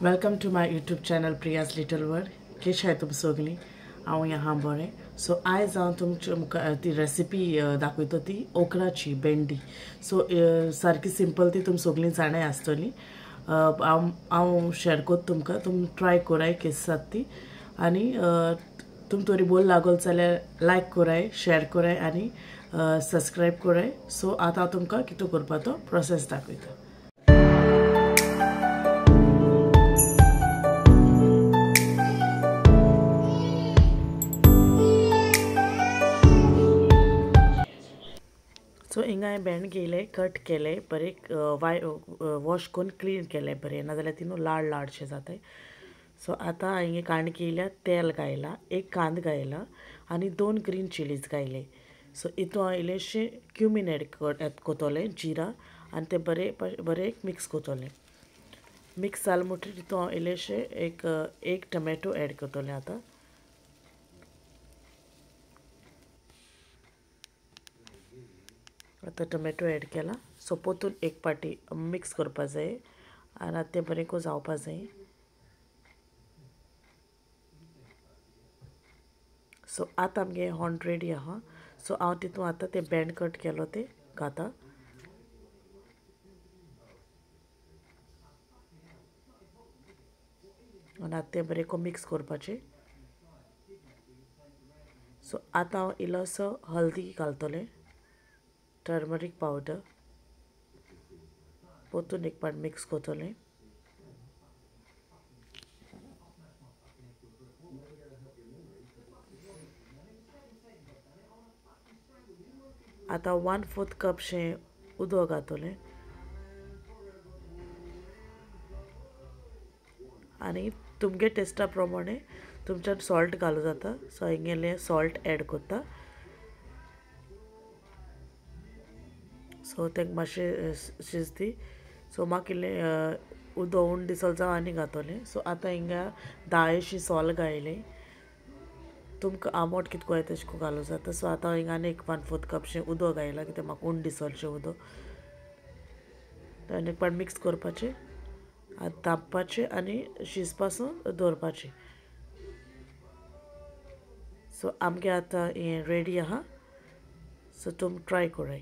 Welcome to my YouTube channel Priya's little world. केश आहाय तुम सगळीं? हांव आहा बरें. सो आयज हांव तुमचे मुखार ती रेसिपी दाखयता ती ओकराची भेंडी. सो सारकी सिंपल ती तुम सगळीं जाणाय आसतली. हांव शेअर करता तुमकां, तुम ट्राय कराय केस जाता ती. आनी तुम तोरी बोल लागल जाल्यार लायक कराय, शेअर कराय आनी सबस्क्रायब कराय. सो आतां हांव तुमकां कितें करपा तो प्रोसेस दाखयता. सो हिंगा हांवें भेंड घेयले, कट केले बरे, वॉश करून क्लीन केले बरें, नाजाल्यार ती न्हू लाड लाडशें जाताय. सो आतां हांवें कांड केल्या, तेल घायला, एक कांद घायला आनी 2 ग्रीन चिलीज घायले. सो हितून हांव इल्लेशें क्युमीन एड करतलें, जिरा, आनी तें बरें बरें मिक्स करतलें. मिक्स जालें म्हणटकीर तितून हांव इल्लेशें एक टमॅटो एड करतलें. आतां आतां टोमॅटो एड केला. सो पोतून एक पाटी मिक्स करपा जाय आनी आतां तें बरें करून जावपा जाय. सो आतां आमगे हॉन रेडी आहा. सो हांव तितून आतां तें भेंड कट केलो तें घाता. आनी आतां तें बरें करून मिक्स करपाचें. सो आतां हांव इल्लोसो हल्दी घालतलें, टर्मरीक पावडर, पोतून एक पाट मिक्स करतलें. आतां 1/4 कप शें उदक घातलें आनी तुमगे टेस्टा प्रमाणे तुमच्यान सॉल्ट घालूं जाता. सो हांवें सॉल्ट एड करता. सो तांकां मातशें शिजती. सो म्हाका इल्लें उदक उण दिसल जावं आनी घातलें. सो आतां हिंगा 10 सोल घायलें. तुमकां आमट कितको जाय तशें घालूं जाता. सो आतां हिंगा आनी एक 1/4 कप शें उदक घायलां, कित्याक म्हाका उण दिसलशें उदक. आनी एक पाट मिक्स करपाचें, आनी धांपपाचें आनी शिजपासून दवरपाचें. सो आमगे आतां हें रेडी आहा. सो तुम ट्राय कराय.